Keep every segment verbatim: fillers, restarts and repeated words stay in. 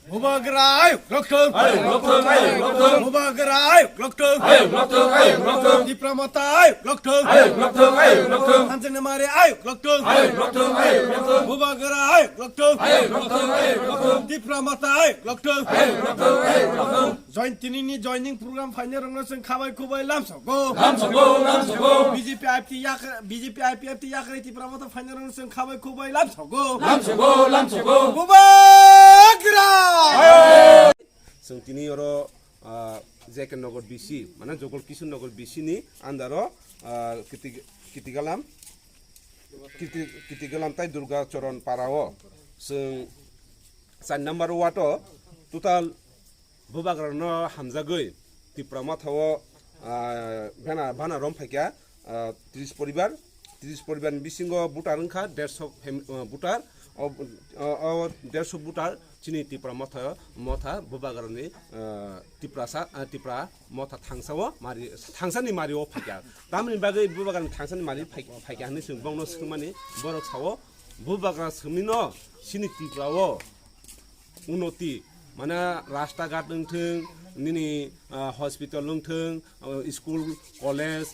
Bubagra ayuk lokthung. Ayuk lokthung, ayuk lokthung. Bubagra ayuk lokthung. Ayuk lokthung, ayuk lokthung. Tipra Motha ayuk lokthung. Ayuk lokthung, ayuk lokthung. Thansa ni mari ayuk lokthung. Ayuk lokthung, ayuk lokthung. Bubagra ayuk lokthung. Ayuk lokthung, ayuk lokthung. Tipra Motha ayuk lokthung. Ayuk lokthung, ayuk lokthung. Join tini ni joining program phainai rokno chwng khabai khubai lamsogo. Lamsogo, lamsogo. B J P I P T yak-, B J P I P F T yakarwi Tipra Motha phainai rokno chwng khabai khubai lamsogo. Lamsogo, lamsogo. Bubagra! Chwng tini oro, ah, J K Nagar B C, mane Jogol Kishore Nagar B C ni under o, ah, Kiti-, Kitigalam, Kiti-, Kitigalam tai Durga Charan para o chwng char number ward o total Bubagrano hamjagwi Tipra Motha o, ah, bana, bana rom phaikha, ah, tris poribar, tris poribar ni bisingo voter wngkha derso fam-, ah, voter, o, o, o derso voter chini Tipra Motha, Motha Bubagrani, ah, Tiprasa, ah, Tipra Motha thangsa o mari, thangsa ni mari o phaikha. Tamni bagwi Bubagrani thangsa ni mari phai-, phaikha hinwi chwng bongno swngmani borok sao, Bubagra swngmino chini Tipra o unnoti, mane rasta ghat wngthwng, nini, ah, hospital wngthwng, ah, school, college,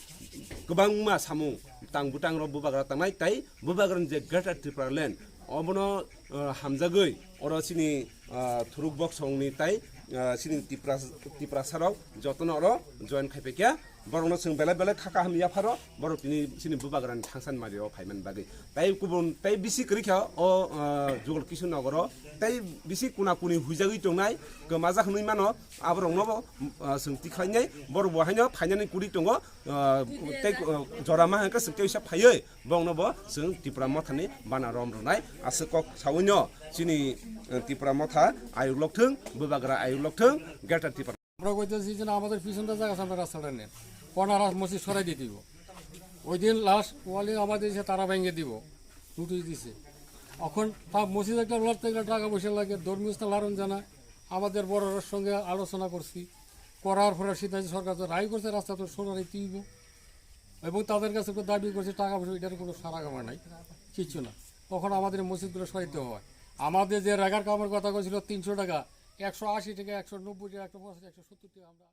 kwbangma samung tang bwtang rok Bubagra tangnai, tai Bubagrani je Greater Tipraland, obono, ah, hamjagwi oro chini, ah, thuruk boksongni tai, ah, chini Tipra, Tiprasa rok jotono oro join khai phaikha. Borokno chwng belai belai kha kaham yapharo, borok tini chini Bubagrani thangsa ni mari o phaimani bagwi. Tai kubun, tai bisi kwrwi kha o, ah, Jogol Kishore Nagar o, tai bisi kuna kuni huijagwi tongnai, kwmajak hinwi mano, aborokno bo, ah, chwng tikhlainai, borok bo haino phainani kuri tongo, ah, tei, ah, jora ma hwnka chwng teisa phaiwi, bongno bo chwng Tipra Mothani bana rom rwnai, aswk kok sawino chini, ah, Tipra Motha ayuk lokthwng, Bubagra ayuk lokthwng, Greater Tipra. আমরা কইতেছি যে না, আমাদের পিছনটা জায়গা আছে, আমরা রাস্তাটা নেন, কোন আর মসজিদ সরাই দিয়ে দিব। ওই দিন লাস্ট ওয়ালে আমাদের এসে তারা ভেঙে দিব নোটিশ দিছে। এখন তা মসজিদ একটা লড়তে গেলে টাকা পয়সা লাগে, ধর্মীয় স্থান লালন জানা, আমাদের বড়রার সঙ্গে আলোচনা করছি, করার পরে সিদ্ধান্ত সরকার তো রায় করছে রাস্তা তো সরাই দিব, এবং তাদের কাছে একটু দাবি করছে টাকা পয়সা, এটার কোনো সারা খাবার নাই, কিচ্ছু না। তখন আমাদের এই মসজিদগুলো সরাইতে হয়। আমাদের যে রেগার কামের কথা কইছিল তিনশো টাকা, একশো আশি টাকা, একশো নব্বই টাকা, একশো পঁচাশি, একশো সত্তর টাকা আমরা